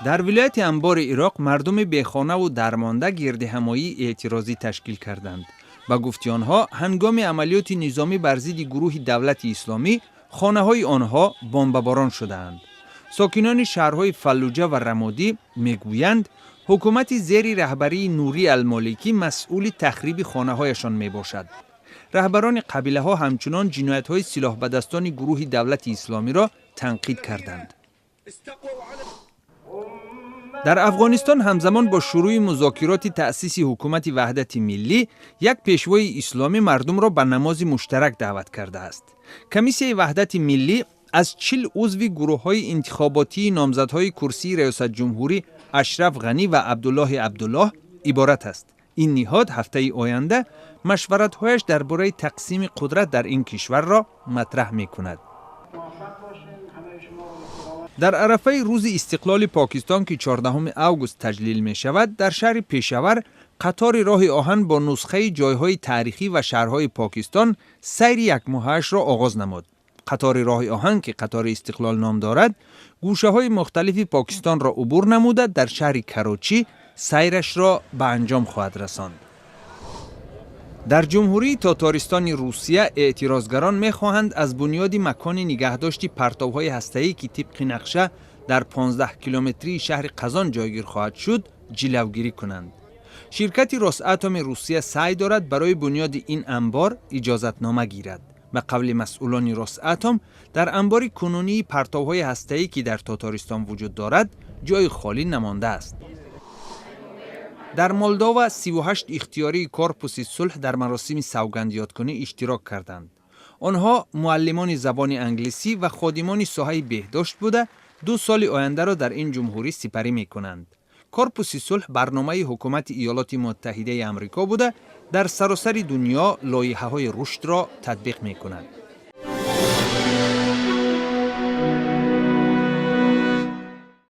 Дар вилояти Анбори Ироқ мардуми бехонаву дармонда гирдиҳамоии эътирозӣ ташкил карданд. Ба гуфти онҳо, ҳангоми амалиёти низомӣ бар зидди гурӯҳи Давлати Исломӣ хонаҳои онҳо бомбаборон шудаанд. Сокинони шаҳрҳои Фаллуҷа ва Рамодӣ мегӯянд, ҳукумати зери раҳбарии Нурӣ Алмоликӣ масъули тахриби хонаҳояшон мебошад. Раҳбарони қабилаҳо ҳамчунон ҷиноятҳои силоҳбадастони гурӯҳи Давлати Исломиро танқид карданд. Дар Афғонистон ҳамзамон бо шурӯи музокироти таъсиси ҳукумати ваҳдати миллӣ як пешвои исломӣ мардумро ба намози муштарак даъват кардааст. Комиссияи ваҳдати миллӣ аз 40 узви гурӯҳҳои интихоботии номзадҳои курсии раёсатҷумҳурӣ Ашраф Ғанӣ ва Абдуллоҳи Абдуллоҳ иборат аст. Ин ниҳод ҳафтаи оянда машваратҳояш дар бораи тақсими қудрат дар ин кишварро матраҳ мекунад. Дар арафаи Рӯзи истиқлоли Покистон, ки 14 август таҷлил мешавад, дар шаҳри Пешавар қатори роҳи оҳан бо нусхаи ҷойҳои таърихӣ ва шаҳрҳои Покистон сайри якмоҳаашро оғоз намуд. Қатори роҳи оҳан, ки Қатори Истиқлол ном дорад, гӯшаҳои мухталифи Покистонро убур намуда, дар шаҳри Карочӣ сайрашро ба анҷом хоҳад расонд. Дар Ҷумҳурии Тотористони Русия эътирозгарон мехоҳанд аз бунёди макони нигаҳдошти партовҳои ҳастаӣ, ки тибқи нақша дар 15 километрии шаҳри Қазон ҷойгир хоҳад шуд, ҷилавгирӣ кунанд. Ширкати Росатоми Русия саъй дорад барои бунёди ин анбор иҷозатнома гирад. Ба қавли масъулони Росатом, дар анбори кунунии партовҳои ҳастаӣ, ки дар Тотористон вуҷуд дорад, ҷои холӣ намондааст. Дар Молдова 38 ихтиёрии Корпуси сулҳ дар маросими савгандёдкунӣ иштирок карданд. Онҳо муаллимони забони англисӣ ва ходимони соҳаи беҳдошт буда, 2 соли ояндаро дар ин ҷумҳурӣ сипарӣ мекунанд. Корпуси сулҳ барномаи ҳукумати Иёлоти Муттаҳидаи Амрико буда, дар саросари дунё лоиҳаҳои рушдро татбиқ мекунад.